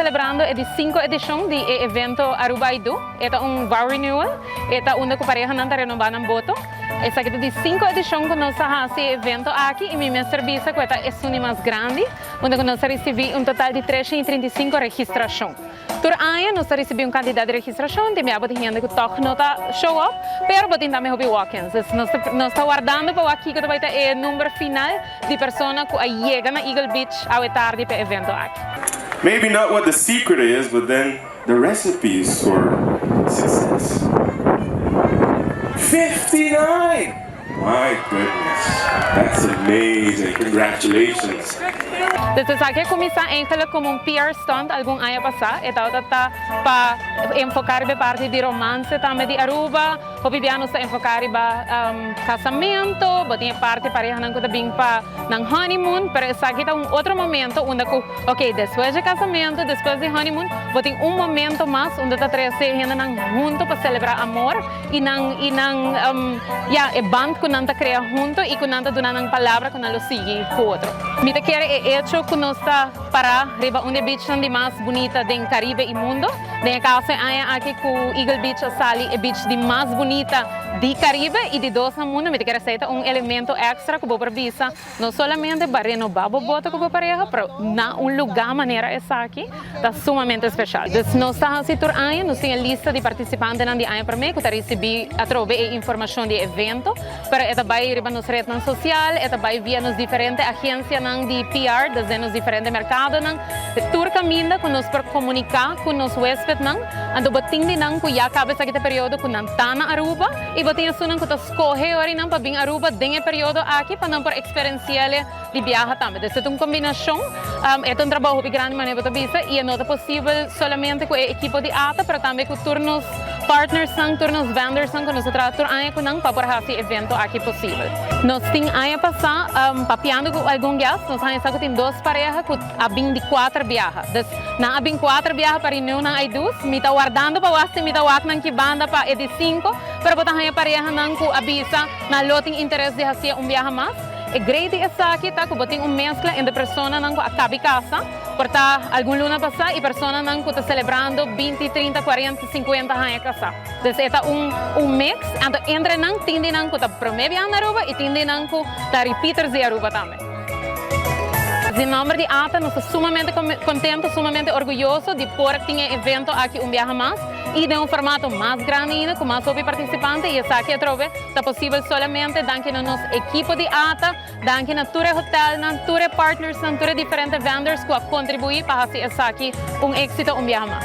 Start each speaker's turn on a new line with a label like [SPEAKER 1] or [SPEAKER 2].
[SPEAKER 1] celebrando e di 5 edicion di e evento Aruba I Do. E ta un vow renewal, e ta unda cu parehanan ta renoba nan boto. Esaki ta di 5 edicion cu nos a haci e evento aki y mi mester bisa cu e ta esun di mas grandi, unda cu nos a ricibi un total di 335 registracion. Tur aña nos ta ricibi un cantidad di registracion, tin bia bo tin hende cu toch no ta show up, pero bo tin tambe hopi walk-ins. Dus nos ta wardando pa wak kico ta bay ta e number final di persona cu a yega na Eagle Beach awe tardi pa e evento aki.
[SPEAKER 2] Maybe not what the secret is, but then the recipes for success. 59! My goodness, that's amazing. Congratulations.
[SPEAKER 1] Dus esaki a cuminsa eigenlijk como un PR stunt algun aña pasa. E tabata ta pa enfoca riba e parti di romance tambe di Aruba. Hopi bia nos ta enfoca riba casamento, bo tin e parti parehanan cu ta bin pa nan honeymoon, pero esaki ta un otro momento unda cu, ok, despues di casamento, despues di honeymoon, bo tin un momento mas unda ta trece hendenan hunto pa celebra amor y nan, ja, e band cu nan ta crea hunto y cu nan ta duna nan palabra cu nan lo sigui cu otro. Mi ta kere e hecho cu nos ta para riba un di e beachnan di mas bunita den Caribe y mundo. Den e caso e aña aki cu Eagle Beach a sali e beach di mas bunita di Caribe y di dos na mundo, mi ta kere esey ta un elemento extra cu bo por bisa no solamente pa renoba bo boto cu bo pareha, pero na un lugar manera esaki ta sumamente special. Dus nos ta haci tur aña, nos tin e lista di participantenan di aña prome cu ta ricibi atrobe e informacion di evento, pero e ta bay riba nos rednan social, e ta bay via nos diferente agencianan di PR, desde nos diferente mercadonan. Tur caminda cu nos por comunica cu nos huespednan, anto bo tin di nan cu ya caba esaki ta periodo cu nan ta na Aruba y bo tin esunnan cu ta scoge orinan pa bin Aruba den e periodo aki pa nan por experienciar di biaha tambe. Dus e ta un combinacion, e ta un trabou hopi grandi, manera bo ta bisa, y no ta posibel solamente cu e ekipo di ATA, pero tambe cu tur nos partnersnan, tur nos vendorsnan cu nos ta traha tur aña cu nan pa por haci e evento aki posibel. Nos tin aña pasa, papiando cu algun guest, nos aña sa cu tin dos pareha cu a bin di cuater biaha. Dus nan a bin cuater biaha pa renew nan I do's, mi ta wardando pa wak si mi ta wak nan ki banda pa e di cinco, pero bo ta haña parehanan cu a bisa nan lo tin interes di haci un biaha mas. E great di esaki ta cu bo tin un mezcla entre personanan cu a cabi casa, por ta algun luna pasa, y personanan cu ta celebrando 20, 30, 40, 50 aña casa. Dus e ta un mix, anto entre nan tin di nan cu ta prome biaha na Aruba y tin di nan cu ta repeaters di Aruba tambe. Den nomber di ATA, nos ta sumamente contento, sumamente orguyoso di por tin e evento aki un biaha mas y den un formato mas grandi ainda, cu mas hopi participante, y esaki atrobe ta posibel solamente danki na nos ekipo di ATA, danki na tur e hotelnan, tur e partnersnan, tur e diferente vendors cu a contribui pa haci esaki un exito un biaha mas.